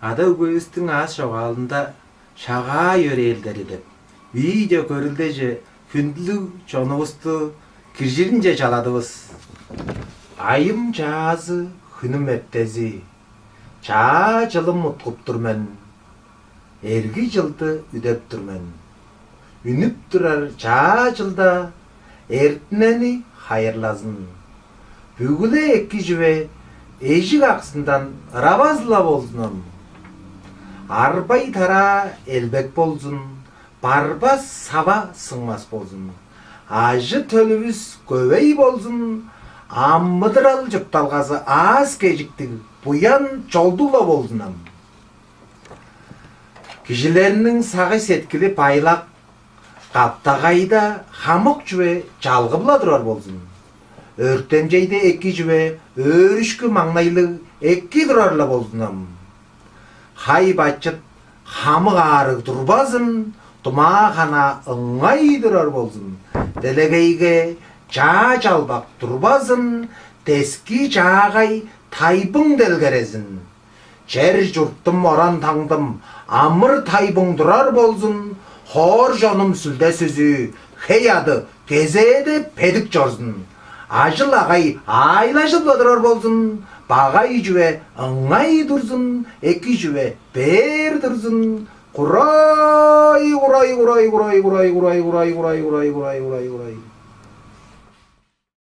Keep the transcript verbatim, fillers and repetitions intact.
Ада-өгбевистиң аас чогаалында «Шагаа йөрээлдери» деп видео көрүлдеже хүндүлүг чонувусту киржиринче чаладывыс. Айым чаазы, хүнүм эптези, чаа чылым уткуп тур мен, эрги чылды үдеп тур мен. Үнүп турар чаа чылда эртинени хайырлазын. Бүгү-ле эки чүве эжик аксындан ыравас-ла болзунам. Арбай-тараа элбек болзун, барбас сава сыңмас болзун. Ажы-төлүвүс көвей болзун, амыдырал-чуртталгазы аас-кежиктиг, буян-чолдуг-ла болзунам. Кижилерниң сагый-сеткили байлак, каптагайда хамык чүве чалгып-ла турар болзун. Өртемчейде эки чүве өөрүшкү-маңнайлыг эки турар-ла болзунам. Хай-бачыт, хамык аарыг турбазын, тумаа-ханаа ыңай турар болзун. Делегейге чаа-чалбак турбазын, дески-чаагай тайбың делгерезин. Чер-чуртум, оран-таңдым амыр-тайбың турар болзун, хоор чонум сүлде-сүзүү, хей-аъды кезээде бедик чорзун. Ажыл-агый аайлажып-ла турар болзун, багай чүве ыңай турзун, эки чүве бээр турзун. Курай, курай, курай, курай, курай, курай, курай, курай, курай, курай, курай, курай.